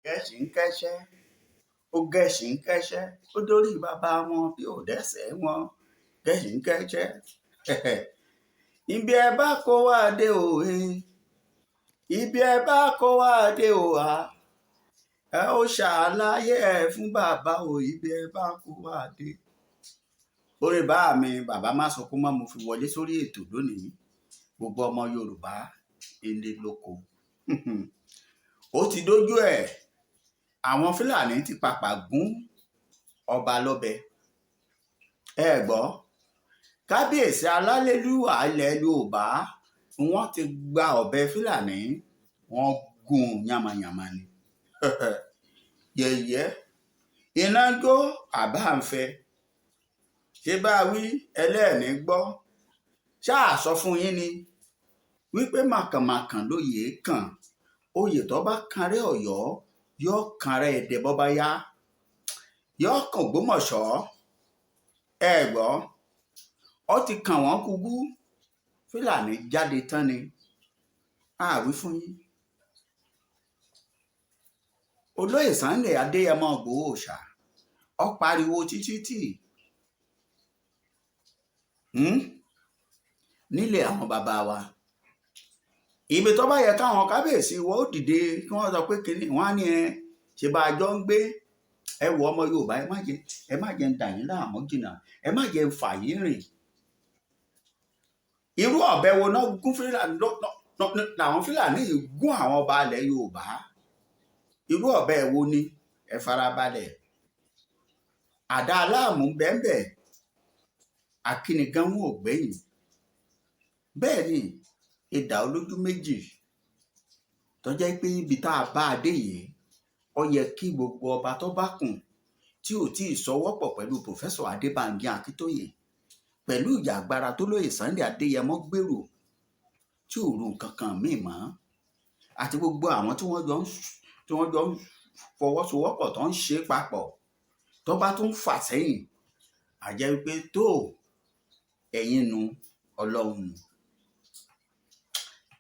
Gẹ̀ṣin kẹ́sẹ́, ó gẹ̀ṣin kẹ́sẹ́, ó dórí bàbá wọn bí ò dẹ́sẹ̀ wọn. Gẹ̀ṣin kẹ́sẹ́. Ibi ẹ bá kó wá dé òye, ibi ẹ bá kó wá dé òhà, ẹ ó ṣàlàyé ẹ fún bàbá o, ibi ẹ bá kó wá dé. Orí bá mi, bàbá má sọ kó má mo fi wọlé sórí ètò lónìí. Gbogbo ọmọ Yorùbá ilé lóko, ó ti dójú ẹ̀. Àwọn Fúlàní ti papà gún ọba lọ́bẹ. Ẹ gbọ́, kábíyèsí alálélúwà ilẹ̀ Yorùbá, wọ́n ti gba ọ̀bẹ Fúlàní, wọ́n gún yamayama ni. Yẹ̀yẹ́ iná jó àbá ń fẹ́. Ṣé bá a wí ẹlẹ́ẹ̀ní gbọ́? Ṣáà sọ fún yín ni wípé màkànmàkàn lóye kàn. Oyè tó bá kanrẹ́ Ọ̀yọ́ yóò kanrẹ́ Ẹdẹ, bọ́ bá yá yóò kàn Ògbómọ̀ṣọ́. Ẹ gbọ́, ó ti kàn wọ́n kúgú. Fúlàní jáde tán ni àwí fún yín. Olóyè Sunday Adéyẹmọ Ìgbòho Òòṣà ó pariwo títí tì nílé àwọn bàbá wa. Ibi tó bá yẹ káwọn kábíyèsí wọ́n ó dìde kí wọ́n sọ pé kínní wọ́n á ní ẹ ṣe bá a jọ ń gbé. Ẹ wo, ọmọ Yorùbá, ẹ má jẹ́ ń dà yín láàmú jìnnà, ẹ má jẹ́ ń fà yín rìn. Irú ọ̀bẹ wo náà gún Fúlàní làwọn Fúlàní yìí gún àwọn ọba ilẹ̀ Yorùbá? Irú ọ̀bẹ wo ni? Ẹ farabalẹ̀. Àdá aláàmú bẹ́ẹ̀nbẹ́ẹ̀, akínigánwó ò gbẹ̀yìn. Bẹ́ẹ̀ ni idà olójú méjì tó jẹ́ pé ibi tá a bá a dé yìí, ó yẹ kí gbogbo ọba tó bá kùn tí ò tí ì sọwọ́pọ̀ pẹ̀lú Professor Adébánjí Akíntóyè, pẹ̀lú ìjà agbára tó lóye Sunday Adéyẹmọ gbèrò, tí ò ro nǹkan kan míì mọ́, àti gbogbo àwọn tí wọ́n jọ ń fọwọ́sowọ́pọ̀ tó ń ṣe papọ̀, tó bá tún fà sẹ́yìn, àjẹ́ wípé tó ẹ̀yin nu Ọlọ́run nu.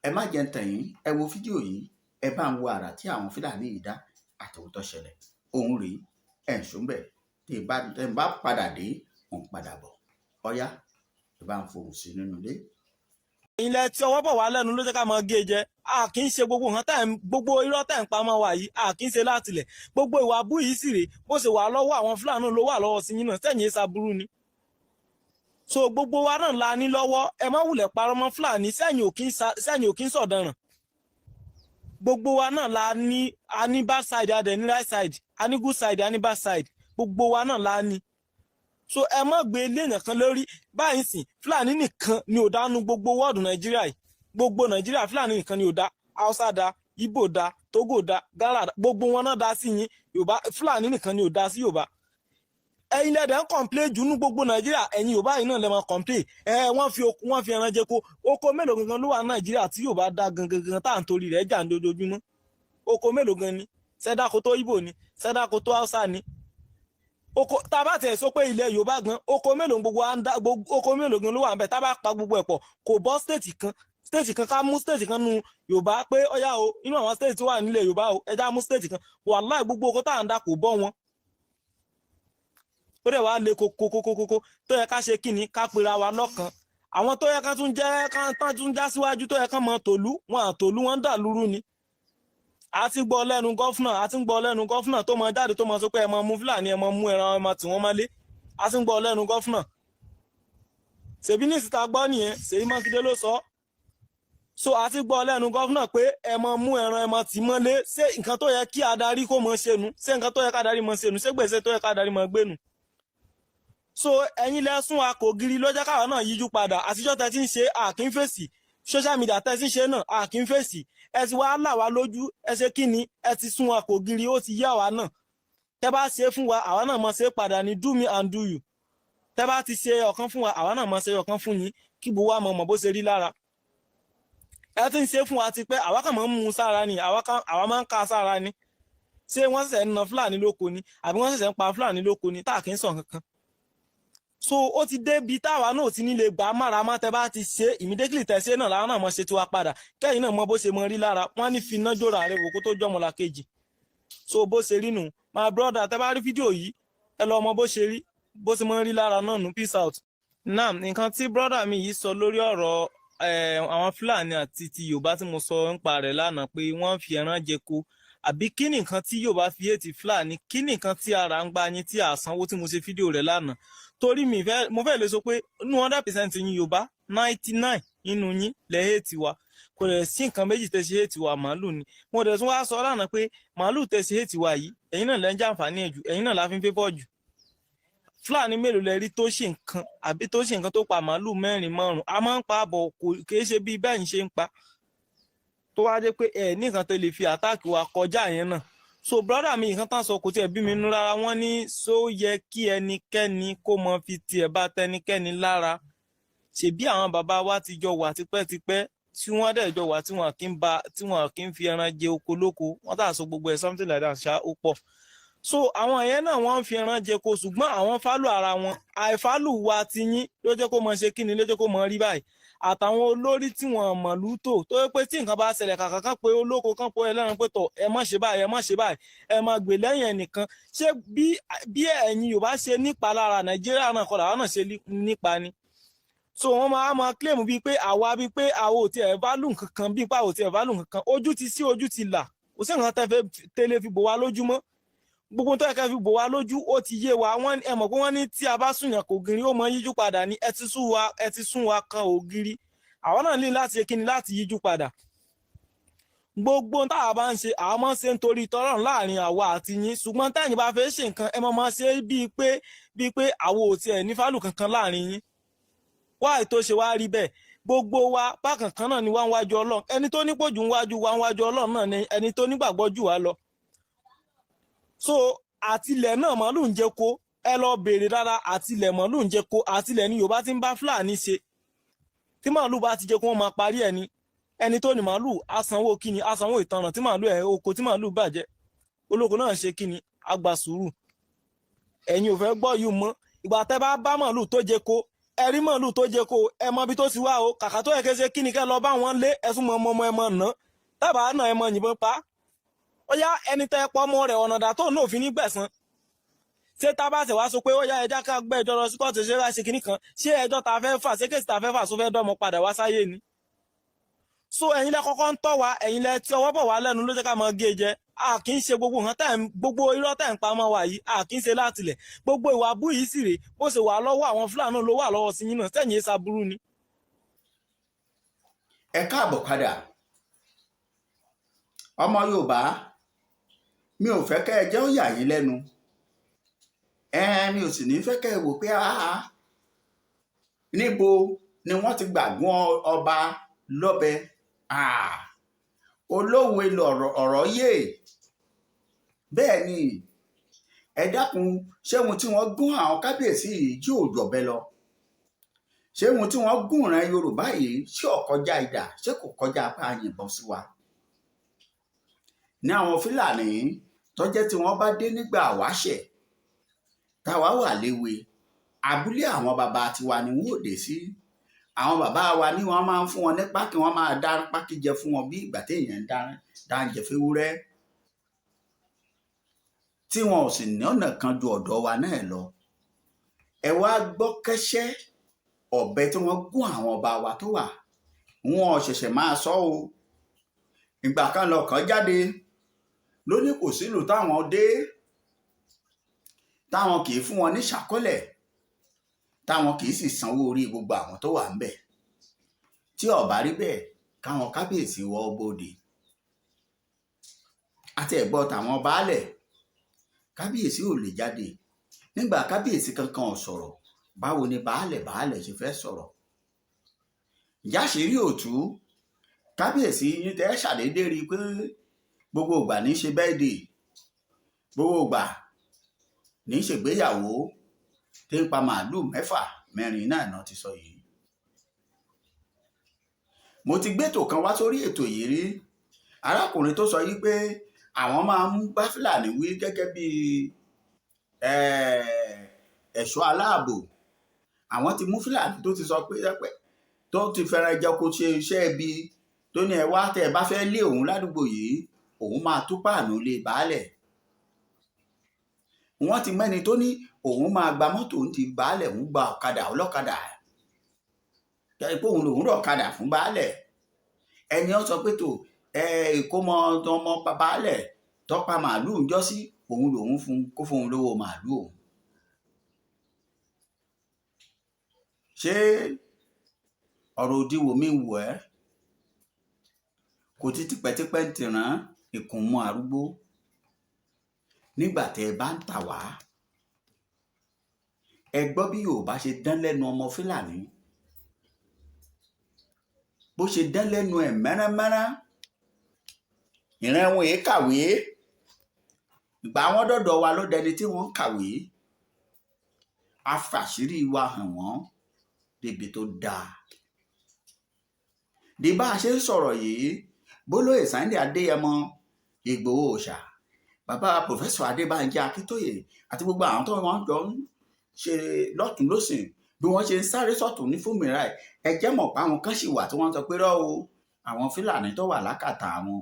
Ẹ má jẹ́ ń tàn yín. Ẹ wo fídíò yìí, ẹ bá ń wo àrà tí àwọn Fúlàní yìí dá àtòun tó ṣẹlẹ̀. Òun rèé, ẹ̀ ń sún bẹ̀. Tí ẹ bá padà dé, òun padà bọ̀. Ọ̀yá, ẹ bá ń fohùn sí nínú ilé. Ilẹ̀ tí ọwọ́ bọ̀ wá lẹ́nu ló jẹ́ ká máa gé e jẹ. A kì í ṣe gbogbo nǹkan tẹ̀ ń gbogbo irọ́ tẹ̀ ń pamọ́ wa yìí, a kì í ṣe látilẹ̀. Gbogbo ìwà bú yìí sì rèé, bó ṣe wà lọ́wọ́ àwọn Fúlàní ló wà lọ́wọ́ sí yín náà. Sẹ́yìn èsà burú ni. So gbogbo wa náà la ní lọ́wọ́. Ẹ má wulẹ̀ parọ́ mọ́ Fúlàní. Sẹ́yìn ò kí ń sọ̀daràn. Gbogbo wa náà la ní. A ní bad side, a dẹ̀ ní right side, a ní good side, a ní bad side. Gbogbo wa náà la ní. So ẹ má gbé ilé nìkan lórí báyìí sìn. Fúlàní nìkan ni ò dánú gbogbo wọ́ọ̀dù Nàìjíríà yìí. Gbogbo Nàìjíríà, Fúlàní nìkan ni ò dá. Haúsá dá, Ìgbò dá, Tógò dá, Gálà dá, gbogbo wọn náà dá sí yín. Yorùbá, Fúlàní nìkan ni ò dá sí Yorùbá. Ẹ̀yin lẹ́dẹ̀ ń complain jù nú gbogbo Nàìjíríà. Ẹ̀yin Yorùbá yìí náà lè máa complain. Ẹ wọ́n fi oko, wọ́n fi ẹran jẹko. Oko mélòó gangan ló wà Nàìjíríà tí Yorùbá dá gangan gangan tá à ń torí rẹ̀ jà ní ojoojúmọ́? Oko mélòó gan ni? Sẹ́dáko tó Ìgbò ni? Sẹ́dáko tó Haúsá ni? Oko tá a bá tẹ̀ sọ pé ilẹ̀ Yorùbá gan, oko mélòó gbogbo à ń dá? Oko mélòó gan ló wà ń bẹ̀? Tá a bá pa gbogbo ẹ̀ pọ̀, kò bọ́ state kan. State kan, ká mú state kan nu Yorùbá pé ọ̀yá o, inú àwọn state tó wà nílẹ̀ Yorùbá o, ẹja mú state kan. Wàláì, gbogbo oko tá à ń dá kò bọ́ wọn. Ó dẹ̀ wá le kokokokoko. Tó yẹ ká ṣe kí ni? Ká pera wa lọ́kan. Àwọn tó yẹ ká tún jẹ́ ká tún já síwájú, tó yẹ ká mọ tòlú wọn, àtòlú wọn ń dà lúrú ni. A ti gbọ́ lẹ́nu governor, a ti ń gbọ́ lẹ́nu governor tó mọ jáde, tó mọ sọ pé ẹ mọ mú Fúlàní, ẹ mọ mú ẹran, ẹ mọ tí wọ́n mọ́lé. A ti ń gbọ́ lẹ́nu governor. Ṣèbí ní ìsìta gbọ́ nìyẹn, Ṣèyí Mákindé ló sọ. So a ti gbọ́ lẹ́nu governor pé ẹ mọ mú ẹran, ẹ mọ tì mọ́lé. Ṣé nǹkan tó yẹ kí adarí kó mọ ṣe nu? Ṣé nǹkan tó yẹ ká adarí mọ ṣe nu? Ṣé gbèsè tó yẹ ká adarí mọ gbé nu? So ẹ̀yin lẹ sún wa kò giri ló jẹ́ káwa náà yíjú padà. Àtijọ́ tẹ ti ń ṣe àkínfèsì, social media tẹ ti ń ṣe náà àkínfèsì. Ẹ ti wá là wá lójú. Ẹ ṣe kí ni? Ẹ ti sún wa kò giri, ó ti yá wa náà. Tẹ bá ṣe fún wa, àwa náà mọ ṣe padà ní. Do me and do you. Tẹ bá ti ṣe ọ̀kan fún wa, àwa náà mọ ṣe ọ̀kan fún yín, kí gbogbo wa mọ̀ mọ̀ bó ṣe rí lára. Ẹ ti ń ṣe fún wa ti pẹ́, àwa kàn máa ń mú un sára ni, àwa máa ń ká sára ni. Ṣé wọ́n ṣẹ̀ṣẹ̀ ń na Fúlàní lóko ni, àbí wọ́n ṣẹ̀ṣẹ̀ ń pa Fúlàní lóko ni tá a kì í sọ kankan? So ó ti débi táwa náà ti nílé gbà mára má. Tẹ bá ti ṣe immediately, tẹ ṣe náà, làwọn náà mọ ṣe tiwa padà, kẹ́yìn náà mọ bó ṣe mọ rí lára. Wọ́n ní fi iná jóra rẹ̀ wò kó tó jọmọ la kejì. So bó ṣe rí nù, my brother, tẹ́ bá rí fídíò yìí, ẹ lọ mọ bó ṣe rí, bó ṣe máa ń rí lára náà nù. Peace out. Naam, nǹkan tí brother mi yìí sọ lórí ọ̀rọ̀ àwọn Fúlàní àti ti Yorùbá tí mo sọ nípa rẹ̀ lánàá, pé wọ́n ń fi ẹran jẹko, àbí kí ni nǹkan tí Yorùbá fi hate Fúlàní, kí ni nǹkan tí ara ń gbá yín tí a sanwó, tí mo ṣe fídíò rẹ̀ lánàá, torí mi fẹ́, mo fẹ́ lè sọ pé ní 100% yín Yorùbá, 99 nínú yín lẹ hate wa. Kò lè sí nǹkan méjì tẹ́ ṣe hate wa, màálù ni. Mo dẹ̀ tún wá sọ lánàá pé màálù tẹ́ ṣe hate wa yìí, ẹ̀yin náà lẹ́ ń jàǹfààní ẹ̀ jù, ẹ̀yin náà la fi ń fẹ́ pọ̀ jù. Fúlàní mélòó lẹ rí tó ṣe nǹkan, àbí tó ṣe nǹkan tó pa màálù mẹ́rin, márùn? A máa ń pa àbọ̀, kò kìí ṣe bí bẹ́ẹ̀ ń ṣe ń pa, tó wá dé pé ẹ ní nǹkan tó lè fi attack wa kọjá yẹn náà. So brother mi, nǹkan tán sọ kò tiẹ̀ bí mi nú rárá. Wọ́n ní só yẹ kí ẹnikẹ́ni kó mọ fi tiẹ̀ bá tẹnikẹ́ni lára? Ṣebí àwọn bàbá wa ti jọ wà tipẹ́tipẹ́, tí wọ́n dẹ̀ jọ wà, tí wọ́n kì í fi ẹran jẹ oko lóko. Wọ́n tà sọ gbogbo ẹ̀, something like that ṣá, ó pọ̀. So àwọn yẹn náà, wọ́n ń fi ẹran jẹ ko, ṣùgbọ́n àwọn value ara wọn. Àìvalue wa ti yín ló jẹ́ kó mọ ṣe kíni, ló jẹ́ kó mọ rí báyìí. Àtàwọn olórí tí wọ́n mọ̀lú tò, tó yẹ pé tí nǹkan bá ṣẹlẹ̀, kàkà kan pé olóko kan pé ẹlẹ́ran pé tọ̀, ẹ má ṣe báyìí, ẹ má ṣe báyìí, ẹ má gbè lẹ́yìn ẹnìkan. Ṣé bí ẹ̀yin Yorùbá ṣe nípa lára Nàìjíríà náà kọ́ làwọn náà ṣe nípa ni? So wọ́n máa máa claim bíi pé àwa, bíi pé àwa ò tiẹ̀ value nǹkankan, bíi pé àwa ò tiẹ̀ value nǹkankan. Ojú ti sí, ojú ti là, kò sí nǹkan tẹ́ fẹ́ tẹ́lẹ̀ fi bò wá lójúmọ́. Gbogbo tó yẹ ká fi bò wá lójú, ó ti yé wa. Wọ́n, ẹ mọ̀ pé wọ́n ní tí a bá sùnyàn kò gírí, ó mọ yíjú padà ní. Ẹ ti sún wa, ẹ ti sún wa kan ògiri, àwọn náà ní láti ṣe kíni, láti yíjú padà. Gbogbo táwa bá ń ṣe, àwọn máa ń ṣe nítorí tọ́lọ́run láàrin àwa àti yín. Ṣùgbọ́n táyìn bá fẹ́ ṣe nǹkan, ẹ máa máa ṣe bíi pé àwo ò tiẹ̀ ní value kankan láàrin yín. Wá ètò ṣe wá rí bẹ́ẹ̀, gbogbo wa bákan kan náà ni wá ń wájú Ọlọ́run. Ẹni tó nípò jù ń wájú wa ń wájú Ọlọ́run náà ni ẹni tó nígbàgbọ́ jù wá lọ. So àtilẹ̀ náà màálù ń jẹko, ẹ lọ béèrè rárá. Àtilẹ̀ màálù ń jẹko, àtilẹ̀ ni Yorùbá ti ń bá Fúlàní ṣe. Tí màálù bá ti jẹ kó, wọ́n máa parí ẹ̀ ni. Ẹni tó ní màálù á sanwó kíni, á sanwó ìtanràn. Tí màálù ẹ̀, oko tí màálù bàjẹ́, olóko náà ṣe kíni, á gba sùúrù. Ẹ̀yin ò fẹ́ gbọ́ yìí mọ́. Ìgbà tẹ́ bá bá màálù tó jẹ ko, ẹ rí màálù tó jẹ ko, ẹ mọ ibi tó ti wá o. Kàkà tó yẹ kẹ́ ṣe kíni, kẹ́ lọ bá wọn lé ẹsùn mọ ọmọ ẹ mọ ná tábà náà, ẹ mọ yìnbọn pa. Ó yá, ẹni tẹ́ pọ́ mọ́ rẹ̀, ọ̀nà dà tó náà fi ní gbẹ̀san? Ṣé tá a bá ṣe wá sọ pé ó yá, ẹja ká gbé ẹjọ́ lọ sí kóòtù, ṣé wá ṣe kinní kan, ṣé ẹjọ́ ta fẹ́ fà, ṣé case ta fẹ́ fà só fẹ́ dọ́mọ padà wá sáyé ni? So ẹ̀yin lẹ kọ́kọ́ ń tọ́ wa, ẹ̀yin lẹ tí ọwọ́ bọ̀ wá lẹ́nu, ló jẹ́ ká máa gé jẹ. A kì í ṣe gbogbo nǹkan tẹ́ ń, gbogbo irọ́ tẹ́ ń pamọ́ wa yìí, a kì í ṣe látilẹ̀. Gbogbo ìwà bú yìí sì rèé, bó ṣe wà lọ́wọ́ àwọn Fúlàní ló wà lọ́wọ́ sí yín náà. Sẹ́yìn èsà burú ni. Ẹ káàbọ̀ padà, ọmọ Yorùbá. Mi ò fẹ́ kẹ́ ẹ jẹ́ ó yà yín lẹ́nu ẹ, mi ò sì ní fẹ́ kẹ́ ẹ wò pé áá, níbo ni wọ́n ti gbàgbọ́n ọba lọ́bẹ? Olówe lọ̀rọ̀, ọ̀rọ̀ yé bẹ́ẹ̀ ni. Ẹ dákun, ṣé ohun tí wọ́n gún àwọn kábíyèsí yìí tí ò jọ̀bẹ lọ? Ṣé ohun tí wọ́n gún ìran Yorùbá yìí, ṣé ò kọjá idà? Ṣé kò kọjá apá yìnbọn sí wa ní? Àwọn Fúlàní tó jẹ́ tí wọ́n bá dé nígbà wáṣẹ̀, táwa wà léwe, abúlé àwọn bàbá tiwa ni wọ́n ò dé sí. Àwọn bàbá wa ní wọ́n máa ń fún wọn ní pákí, wọ́n máa dá pákí jẹ fún wọn bí ìgbà téèyàn ń dá jẹ fẹ́wúrẹ́, tí wọn ò sì ní ọ̀nà kan ju ọ̀dọ̀ wa náà lọ. Ẹ wá gbọ́ kẹ́sẹ́ ọ̀bẹ tí wọ́n gún àwọn ọba wa tó wà. Wọn ò ṣẹ̀ṣẹ̀ máa sọ o. Ìgbà kan lọkàn jáde lóní kò sílùú táwọn dé táwọn kì í fún wọn ní ṣàkọlẹ̀, táwọn kì í sì sanwó orí gbogbo àwọn tó wà ńbẹ̀. Tí ó bá rí bẹ́ẹ̀, káwọn kábíyèsí wọ́ bóde àti ẹ̀gbọ́n tàwọn baálẹ̀. Kábíyèsí ò lè jáde nígbà kábíyèsí kankan ò sọ̀rọ̀. Báwo ni baálẹ̀ baálẹ̀ ṣe fẹ́ sọ̀rọ̀? Ìyáṣírí òtú kábíyèsí yín tẹ́ ṣàdédé rí i pé gbogbo ìgbà ní í ṣe birthday, gbogbo ìgbà ní í ṣègbéyàwó, tí ń pa màálùú mẹ́fà, mẹ́rin náà náà ti sọ yìí. Mo ti gbétò kan wá sórí ètò yìí rí, arákùnrin tó sọ yìí pé àwọn máa ń bá Fúlàní wí gẹ́gẹ́ bí ẹ̀ṣọ́ aláàbò. Àwọn ti mú Fúlàní tó ti sọ pé tó ti fẹ́ràn jẹ́ kó ṣe iṣẹ́ ibi, tó ní ẹ wá, tẹ́ ẹ bá fẹ́ lé òun ládùúgbò yìí, òun máa tú páànù lé baálẹ̀. Wọ́n ti mẹ́ni tó ní òun máa gba mọ́tò ń ti baálẹ̀, òun gba ọ̀kadà ọlọ́kadà, jẹ́ pé òun lòún rọ̀ ọ̀kadà fún baálẹ̀. Ẹni ó sọ pé tó ẹ ìkómọ ọmọ baálẹ̀ tọ́pa màálùú ń jọ́ sí, òun lòún fún kó fóun lówó màálùú òun. Ṣé ọ̀rọ̀ òdiwọ̀ mi wù ẹ́? Kò tí tipẹ́tipẹ́ ń tìrán ìkùnmọ́ arúgbó. Nígbà tẹ́ ẹ bá ń tà wá, ẹ gbọ́ bí Yorùbá ṣe dán lẹ́nu ọmọ Fúlàní, bó ṣe dán lẹ́nu ẹ̀ mẹ́ránmẹ́rán. Ìran wọn èé kàwé, ìgbà wọn dọ̀dọ̀ wa ló dẹni tí wọ́n ń kàwé. A fàṣírí wa hàn wọ́n débi tó dáa. Di bá a ṣe ń sọ̀rọ̀ yìí, Bólóyè Sunday Adéyẹmọ Ìgbòho Òòṣà, bàbá Pòfẹ́sọ̀ Adébánjí Akíntóyè àti gbogbo àwọn tó wọ́n jọ ń ṣe lọ́tùn lọ́sìn, bí wọ́n ṣe ń sáré sọ̀tún ní fúnmìíràn ẹ̀, ẹ jẹ́ mọ̀ pé àwọn kan sì wà tí wọ́n sọ pé rọ́ o, àwọn Fúlàní tó wà lákàtà àwọn,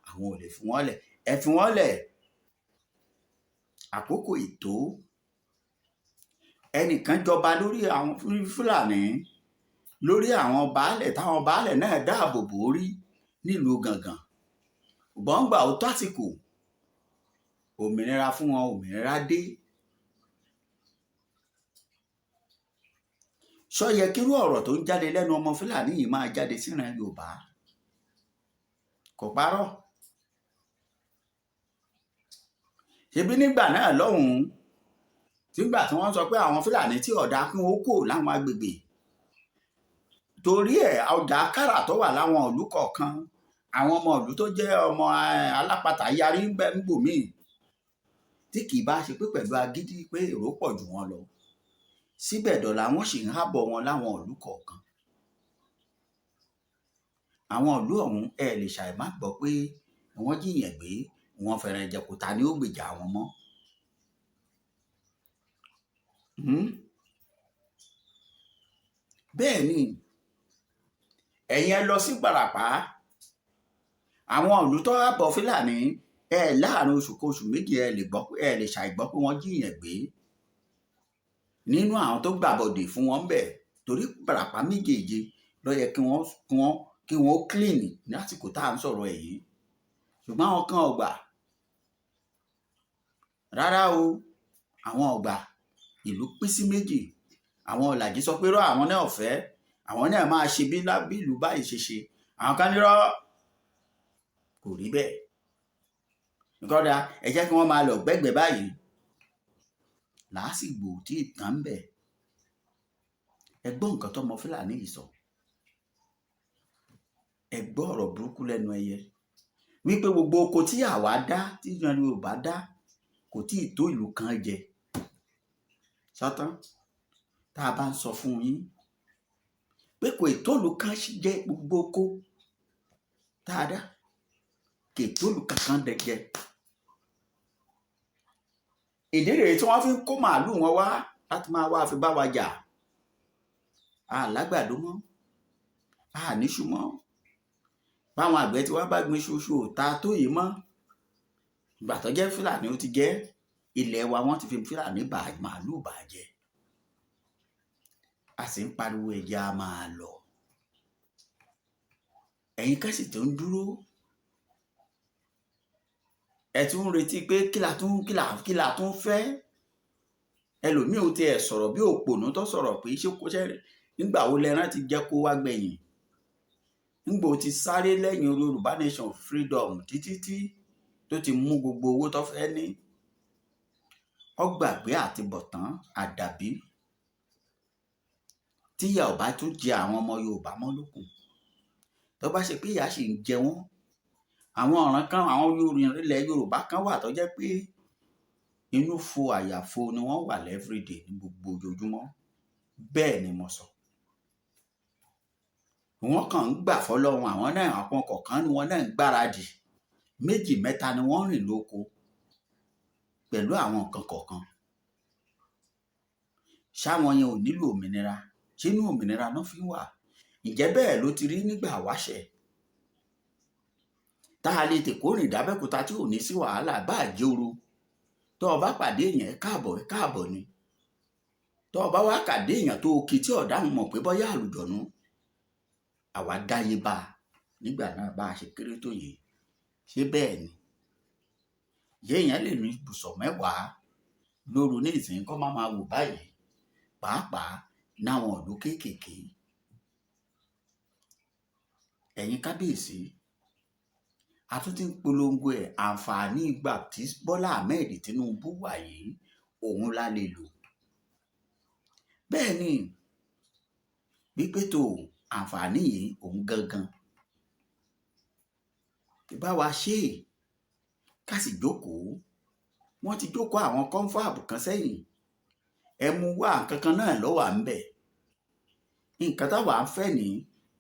àwọn ò lè fi wọ́n lẹ̀. Ẹ fi wọ́n lẹ̀, àkókò ìtó. Ẹnìkan jọba lórí àwọn Fúlàní, lórí àwọn baálẹ̀, táwọn baálẹ̀ náà dáàbò bò ó rí nílùú Gàngàn. Gbọ̀ngbà ó tásìkò òmìnira fún wọn, òmìnira dé. Ṣó yẹ kírú ọ̀rọ̀ tó ń jáde lẹ́nu ọmọ Fúlàní yìí máa jáde síran Yorùbá? Kò parọ́. Ṣebí nígbà náà lọ́hùn-ún, nígbà tí wọ́n sọ pé àwọn Fúlàní tí ọ̀dà kún ó kò láwọn agbègbè, torí ẹ̀ ọjà kárà tó wà láwọn ìlú kọ̀ọ̀kan, àwọn ọmọ ìlú tó jẹ́ ọmọ alápatà yarí ń bẹ ń bò míì, tí kì í bá ṣe pé pẹ̀lú agídí pé èrò pọ̀ jù wọ́n lọ. Síbẹ̀ dọ̀là wọ́n sì ń hábọ̀ wọn láwọn ìlú kọ̀ọ̀kan. Àwọn ìlú ọ̀hún ẹ lè ṣàì má gbọ́ pé wọ́n jìyàn gbé, wọ́n fẹ́ràn jẹ̀kúta ni ó gbèjà wọn mọ́. Bẹ́ẹ̀ ni, ẹ̀yin ẹ lọ sí Ìbàràpá, àwọn ìlú tó hábọ̀ Fúlàní, ẹ láàrin oṣù kan oṣù méjì ẹ lè gbọ́, ẹ lè ṣàì gbọ́ pé wọ́n jìyàn gbé. Nínú àwọn tó gbàbọ̀dè fún wọn bẹ́ẹ̀, torí Ìbàràpá méjèèje ló yẹ kí wọ́n clean ní àsìkò tá à ń sọ̀rọ̀ ẹ̀ yìí. Ṣùgbọ́n àwọn kan ò gbà. Rárá o, àwọn ò gbà. Ìlú pín sí méjì. Àwọn ọ̀làjú sọ pé rọ́ àwọn náà fẹ́, àwọn náà máa ṣe bí ìlú báyìí ṣe ṣe. Àwọn kan ní rọ́, kò rí bẹ́ẹ̀. Nǹkan dáa, ẹ jẹ́ kí wọ́n máa lọ gbẹ́gbẹ́ báyìí. Làásìgbò tí ìtàn ń bẹ̀. Ẹ gbọ́ nǹkan tọ́mọ Fúlàní yìí sọ. Ẹ gbọ́ ọ̀rọ̀ burúkú lẹ́nu ẹyẹ. Wípé gbogbo oko tí àwa dá, tí ìran Yorùbá dá, kò tí ì tó ìlú kan jẹ. Sọ́tán, tá a bá ń sọ fún yín pé kò ì tó ìlú kan jẹ gbogbo oko tá a dá, kò ì tó ìlú kankan jẹ. Ìdí rèé tí wọ́n fi ń kó màálù wọn wá láti máa wá fi bá wa jà. A lágbàdo mọ́, a níṣu mọ́. Báwọn àgbẹ̀ tí wọ́n bá gbin iṣu, iṣu ò ta tó yìí mọ́. Ìgbà tó jẹ́ Fúlàní ó ti jẹ́, ilẹ̀ wa wọ́n ti fi Fúlàní bà màálù bà jẹ́. A sì ń pariwo ẹja máa lọ. Ẹ̀yin kan sì tó ń dúró. Ẹ tún ń retí pé kí la tún, kí la, kí la tún fẹ́. Ẹlòmíì ò tiẹ̀ sọ̀rọ̀ bí òpònú tó sọ̀rọ̀ pé ṣé kó ṣẹ́ nígbà wo lẹran ti jẹ́ kó wá gbẹ̀yìn. Nígbà ó ti sáré lẹ́yìn Yorùbá Nation Freedom títí tí tó ti mú gbogbo owó tó fẹ́ ní. Ó gbàgbé àti bọ̀tán àdàbí. Tí ìyà ò bá tún jẹ àwọn ọmọ Yorùbá mọ́ lókun. Tó bá ṣe pé ìyà sì ń jẹ wọ́n. Àwọn ọ̀ràn kan, àwọn ilẹ̀ Yorùbá kan wà tó jẹ́ pé inú fo àyà fo ni wọ́n wà everyday ní gbogbo ojoojúmọ́. Bẹ́ẹ̀ ni mo sọ. Wọ́n kàn ń gbà fọ́lọ́run, àwọn náà, àwọn kọ̀ọ̀kan ni wọ́n náà ń gbáradì. Méjì mẹ́ta ni wọ́n rìn lóko pẹ̀lú àwọn nǹkan kọ̀ọ̀kan. Ṣáwọn yẹn ò nílò òmìnira? Ṣé inú òmìnira náà fi wà? Ǹjẹ́ bẹ́ẹ̀ ló ti rí nígbà wáṣẹ̀? Tá a lè tèkó rìn dábẹ́kúta tí ò ní sí wàhálà bá àjẹrò Tó o bá pàdé èèyàn, ẹ káàbọ̀, ẹ káàbọ̀ ni. Tó o bá wá kàdé èèyàn tó o kì tí ọ̀dáhùn, mọ̀ pé bọ́yá àlùjọ̀nú. Àwa dáyé bá a nígbà náà, bá a ṣe kéré tó yìí. Ṣé bẹ́ẹ̀ ni? Yéèyàn lè ní ibùsọ̀ 10 lóru ní ìsìn kọ́ máa máa wò báyìí, pàápàá náwọn ìlú kéékèèké. Ẹ̀yin kábíyèsí, a tún ti ń polongo ẹ̀. Àǹfààní ìgbà tí Bọ́lá Ahmed Tinubu wà yìí, òun la lè lò. Bẹ́ẹ̀ ni wípé tó àǹfààní yìí, òun gangan bá wa ṣe é, ká sì jókòó. Wọ́n ti jókòó àwọn confab kan sẹ́yìn. Ẹ mú wá, nǹkan kan náà lọ́wọ́ à ń bẹ̀. Nǹkan táwa ń fẹ́ ní,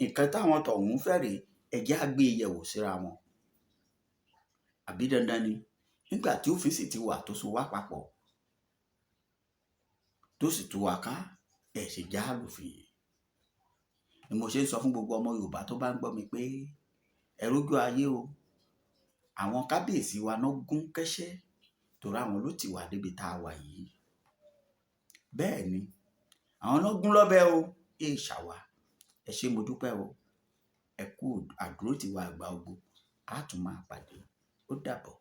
nǹkan táwọn tọ̀hún fẹ́ rèé. Ẹ jẹ́ á gbé e yẹ̀wò síra wọn. Àbí dandan ni, nígbà tí òfin sì ti wà tó so wá papọ̀, tó sì tú wa ká? Ẹ̀ ṣe já lòfin yìí ni mo ṣe ń sọ fún gbogbo ọmọ Yorùbá tó bá ń gbọ́ mi pé ẹ rójú ayé o. Àwọn kábíyèsí wa náà gún kẹ́sẹ́, torí àwọn ló ti wà débi tá a wà yìí. Bẹ́ẹ̀ ni, àwọn náà gún lọ́bẹ̀ o, èè ṣàwà. Ẹ ṣé, mo dúpẹ́ o. Ẹ kú àdúró tiwa àgbà ogbó. A tún máa pàdé. Ó dàbọ̀.